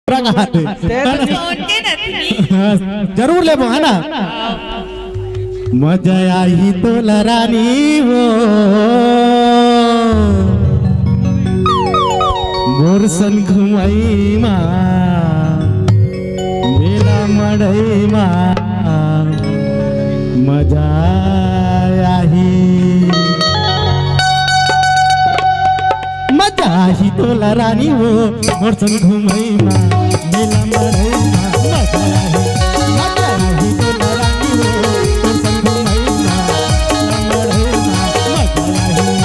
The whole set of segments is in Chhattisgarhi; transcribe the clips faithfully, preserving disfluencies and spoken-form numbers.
तोरा कहा थे। ते तो छोड़ के नथनी। हाँ, जरूर लेबो, है ना? मजा आही तोला रानी वो, मोर संग घुमई मा, मेला मड़ई मा, मजा आही। मजा आही तोला रानी वो, मोर संग घुमई मा, मेला मड़ई मा, मजा आही। मजा आही तोला रानी वो, मोर संग घुमई मा, मेला मड़ई मा, मजा आही।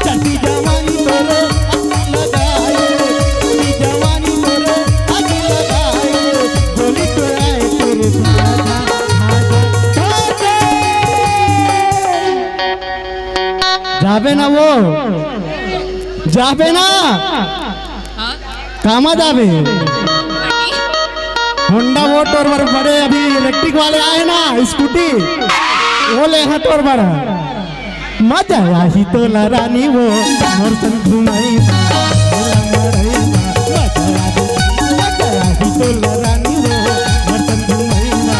चढ़ती जवानी तोरे आग लगाए, चढ़ती जवानी तोरे आग लगाए, बोली तो आए तोरे धागा, धागा, धागा। जाबे ना वो, जाबे ना। हाँ? कामा जाबे? होंडा वो तोर बर बड़े अभी इलेक्ट्रिक वाले आए ना, स्कूटी, वो ले हाँ तोर बर। मजा आही तोला रानी वो, मोर संग घुमई मा, मेला मड़ई मा, मजा आही, मजा आही तोला रानी वो, मोर संग घुमई मा,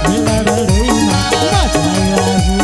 मेला मड़ई मा, मजा आही।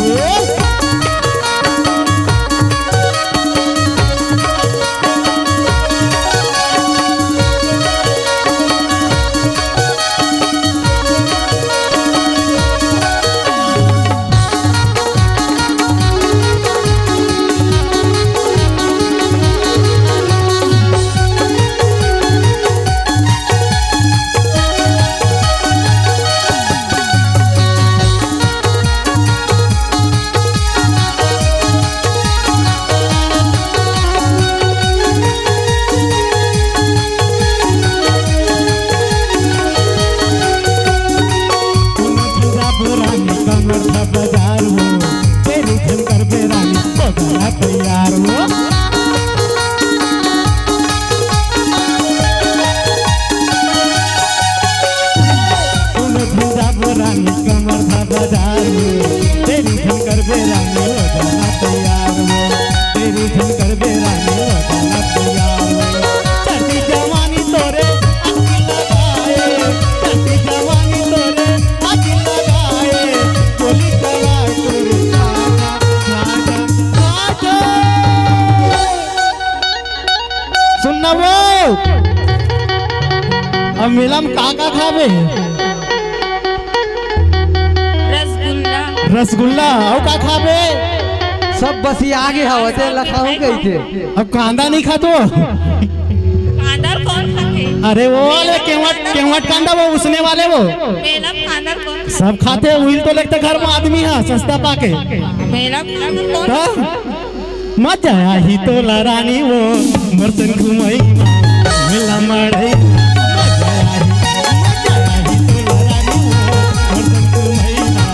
कोनो झंझा बोरानी कमर था बाजार हो, तेरी झंकर बेरानी हो गया तैयार हो। कोनो झंझा बोरानी कमर था बाजार हो, तेरी झंकर बेरानी हो जाना तैयार हो, तेरी झंकर बेरानी हो जाना तैयार हो। चढ़ती जवानी तोरे आग लगाए, चढ़ती जवानी तोरे आग लगाए, गोली चला तोरे आजा, आजा, आजा। सुन ना वो, अब मेला में का का खाबे? रसगुल्ला। रसगुल्ला, अउ का खाबे? सब बसिया गे हवय, ते ला खाहूं कहिथे। अब कांदा नहीं खातो? कांदा कौन खाथे? अरे वो वाले केवट, केवट कांदा, वो उसने वाले वो। मेला में कांदा कौन खाथे? सब खाथे, उहिल तो लेगथे घर में आदमी हा, सस्ता पाके। मेला में कांदा कौन हाँ? मजा आही तोला रानी वो, मोर संग घुमई मा, मेला मड़ई मा। मजा आही, मजा आही तोला रानी वो, मोर संग घुमई मा,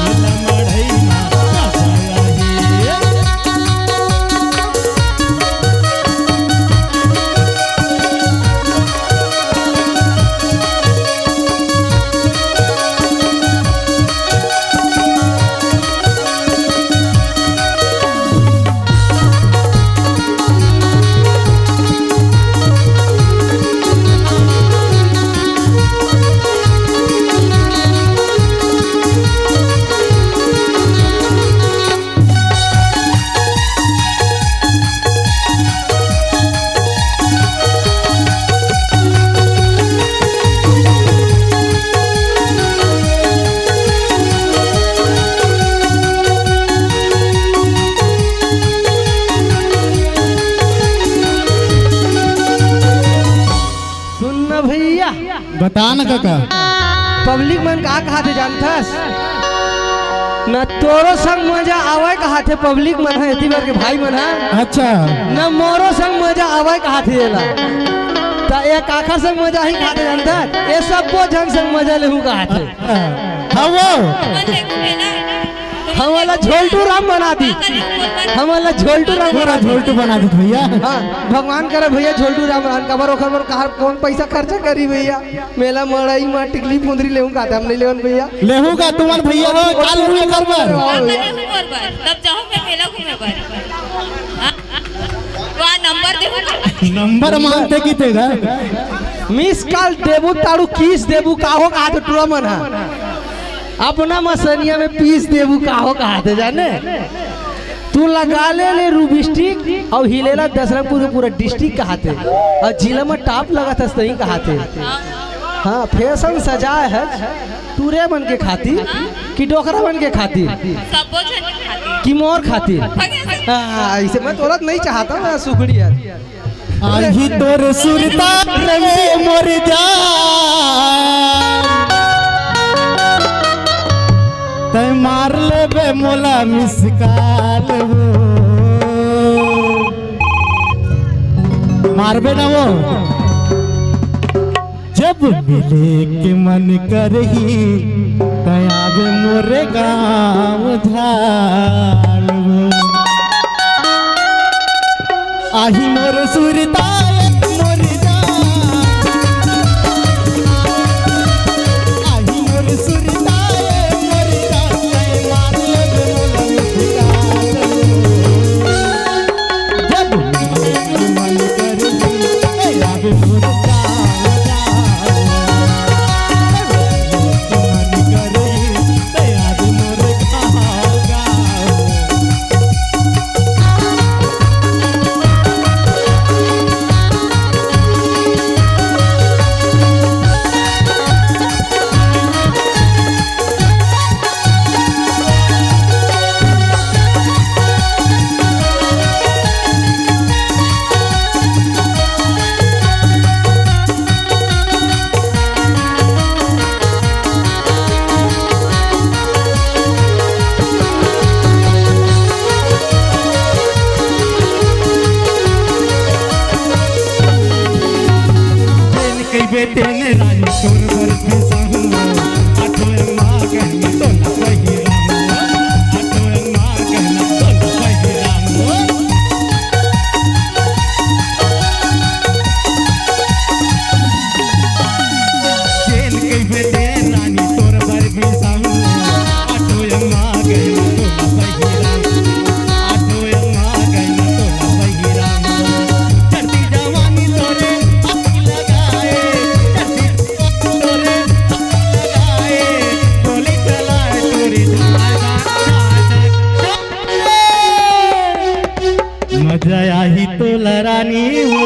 मेला मड़ई मा। मजा आही। सुन न भैया। बता न काका। पब्लिक मन का कहाथे जानथस? न तोरो संग मजा आवय कहाथे पब्लिक मन ह, एती बर के भाई मन ह। अच्छा। न मोरो संग मजा आवय कहाथे एला। त ए काखर संग मजा आही कहाथे जानथस? ए सब्बो झन संग मजा लेहूं कहाथे। हाँ वो। हमन ला झोलटू राम बना दी। हमन ला झोलटू राम पूरा बना दी। झोलटू बना दी भैया। हाँ, भगवान करे भैया झोलटू राम रहन, काबर ओखर बर कहाँ कौन पैसा खर्चा करी भैया? मेला मड़ई मा टिकली फुंदरी लेहूं का, हम नहीं लेवन भैया। लेहूं का तुम्हार भैया हो, काल मुलाकात बर। हाँ भैया। तब जाहूं मैं मेला घूमे बर। हाँ? तो आ नंबर देहूं का? नंबर मांगथे कि तेगा। मिस कॉल देबू ताड़ू, किस देबू, काहो कहाथे टूरा मन ह। अपना मसनिया में पीस देबू, काहो कहाथे जाने। तू लगा ले ले रूबिस्टिक अउ हिलेला दसरंगपुर के पूरा डिस्ट्रिक्ट कहाथे। अउ जिला में टॉप लगत हस तहीं कहाथे। हाँ, फैशन सजाए हस टूरे मन के खातिर कि डोकरा मन के खातिर सबो झन के खातिर। कि मोर खातिर। भैया से हाँ, ऐसे मैं तोला नहीं चाहता ना सुखड़ी यार। आही तोर सुरता रे मोर जान, तै मार लेबे मोला मिस कॉल वो। मारबे ना वो। जब मिले के मन करही, तै आबे मोरे गाँव झाल वो। आही मोर सुरता ए मोर जान, आही मोर सुरता ए मोर जान, तै मार लेबे मोला मिस कॉल। जब मन करही, ए आबे मोर गाँव, गाँव। जब मन करही, ए आबे मोर गाँव, गाँव। तेन कहिबे तेन रानी तोर बर बिसाहूँ, आठों माँ गहना तोला पहिराहूँ, आठों माँ गहना तोला पहिराहूँ। तेन कहिबे तेन रानी तोर बर बिसाहूँ, आठों माँ गहना तोला पहिराहूँ, आठों माँ गहना तोला पहिराहूँ। चढ़ती जवानी तोरे आँखी लगाए, चढ़ती जवानी तोरे आँखी लगाए, गोली चलाए तोरी धाय धाय धाय धाय। मजा आही तोला रानी हो।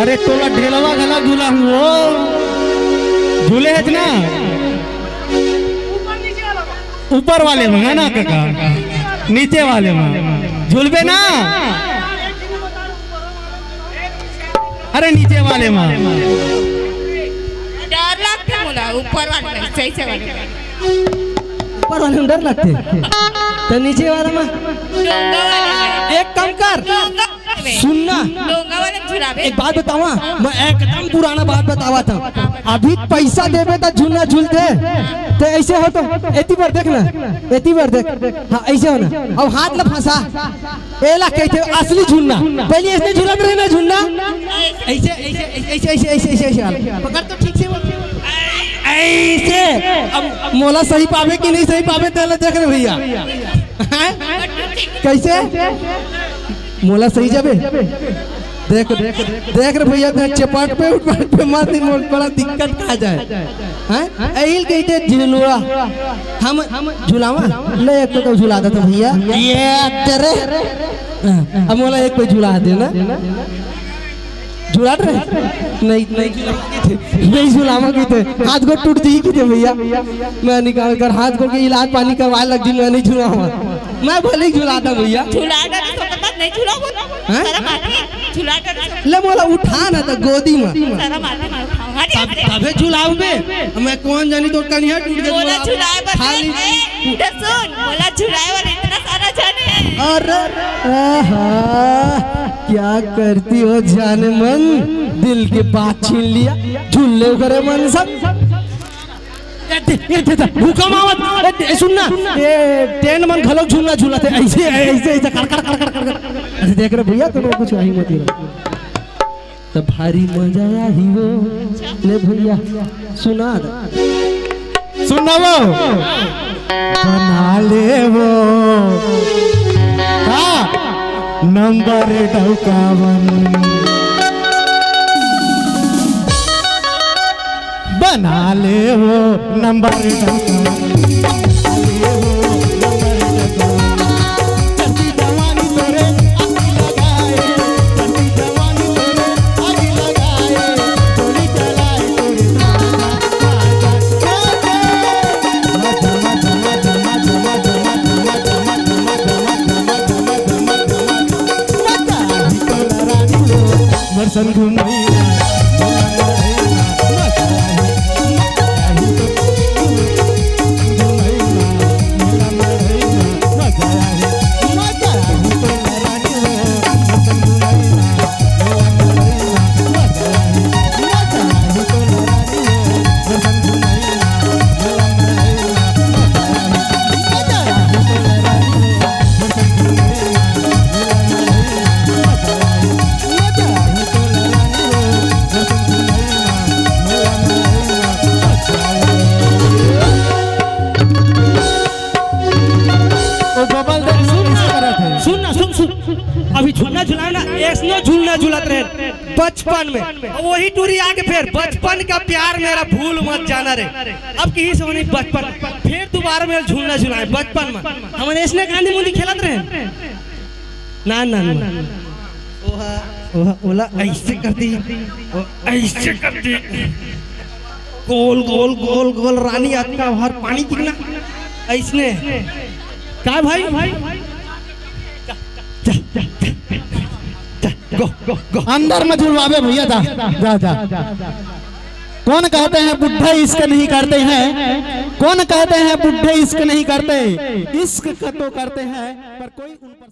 अरे तोला ढेलवा घला झुलाहूँ हो। झूले हच ना? ऊपर वाले में है ना काका? नीचे वाले में। झूलबे ना? अरे नीचे वाले में। डर लगथे मोला ऊपर वाले में, सही से वाले में। ऊपर वाले में डर लगथे, त नीचे वाला में। डोंगा वाले में। एक काम कर, डोंगा वाले में। सुन ना। डोंगा वाले में झुलाबे। एक बात बतावा, मैं एकदम पुराना बात बतावत हूँ। अभी पैसा देबे त झुलना झुलथे, त ऐसे हो तो एती बर देख ना, एती बर देख, हाँ ऐसे हो ना। अब हाथ ला फंसा, एला कहिथे असली झुलना। पहले ऐसे झुलत रहे ना झुलना, ऐसे ऐसे ऐसे ऐसे ऐसे ऐसे ऐसे ऐसे वाला। पकड़ तो ठीक से वो। ऐसे। अब मोला सही पाबे कि नहीं सही पाबे, तेला देख रे भैया। हैं? कैसे? मोला सही जाबे? देख, देख, देख रे भैया, देख चपाट पे उठपाट पे मत ही मोर बड़ा दिक्कत खा जाए। हैं? एहिल कहिथे झुलुआ। हम, हम झुलावा? ले एक तो झुला देता भैया। ये तेरे। हाँ, अब मोला एक कोई झुला दे ना। झुला रहे? नहीं, नहीं झुलावा कहिथे। नहीं झुलावा कहिथे। हाथ गोड़ टूट जाही कहिथे भैया। मैं निकाल कर हाथ गोड़ के इलाज पानी करवाए लग जी, मैं नहीं झुलावा। मैं भले ही झुलाता भैया। झुला डरे तो बात नहीं झुलाओ। हाँ? शर्म आथे। झुला डरे तो ले मोला उठा ना त गोदी में। शर्म आथे, मैं उठाऊं। हट, तब, हट। तभे झुलाऊं बे। मैं कोन जानी तोर कनिहा टूट गे मोला मोला। झुलाए बर खाली नहीं। ए, इधर सुन, मोला झुलाए वाला इतना सारा झन हे। अरे, आहा, क्या करती हो जाने मन, दिल की बात छीन लिया, झुल्ले करे मन सब। ए, दे, ए, दे, दे, भूखा मावत, ए, दे, सुन ना, ए, टेंट मन घलो झुलना झुलत हे, ऐसे, ऐसे, ऐसे, कर, कर, कर, कर, कर, कर। अरे देख रे भैया, तुम कुछ कहीं मत ही। त भारी मजा आही वो। ले भैया, सुना दे। सुनावो। बना ले वो। का? नंबर डौकावन बना ले वो नंबर डौकावन। बना ले वो नंबर डौकावन। चढ़ती जवानी तोरे आग लगाए, चढ़ती जवानी तोरे आग लगाए, गोली चलाए तोरे वो बबल दे, सुन ना, सुन ना, सुन, सुन। अभी झूलना झुलाए ना, ऐसनो झूलना झुलत रहे बचपन में। वही टूरी आके फिर बचपन का प्यार मेरा भूल मत जाना रे। अब कहीं से होनी बचपन, फिर दोबारा में झूलना झुलाए बचपन में। हमन ऐसने गांधी मुंदी खेलत रहे। ना, ना, ना। ओहा, ओहा, ओला ऐसे कर दी, ओ, ऐसे कर दी। गोल, गोल, गोल, गोल, रानी अतका हर पानी दिखना। ऐसने। का भाई? जा, जा, जा, जा, जा, गो, गो, गो। अंदर में झुलवावे भैया, जा, जा, जा। कौन कहते हैं बुढ़े इश्क नहीं करते हैं? कौन कहते हैं बुढ़े इश्क नहीं करते? इश्क तो करते हैं, पर कोई उन पर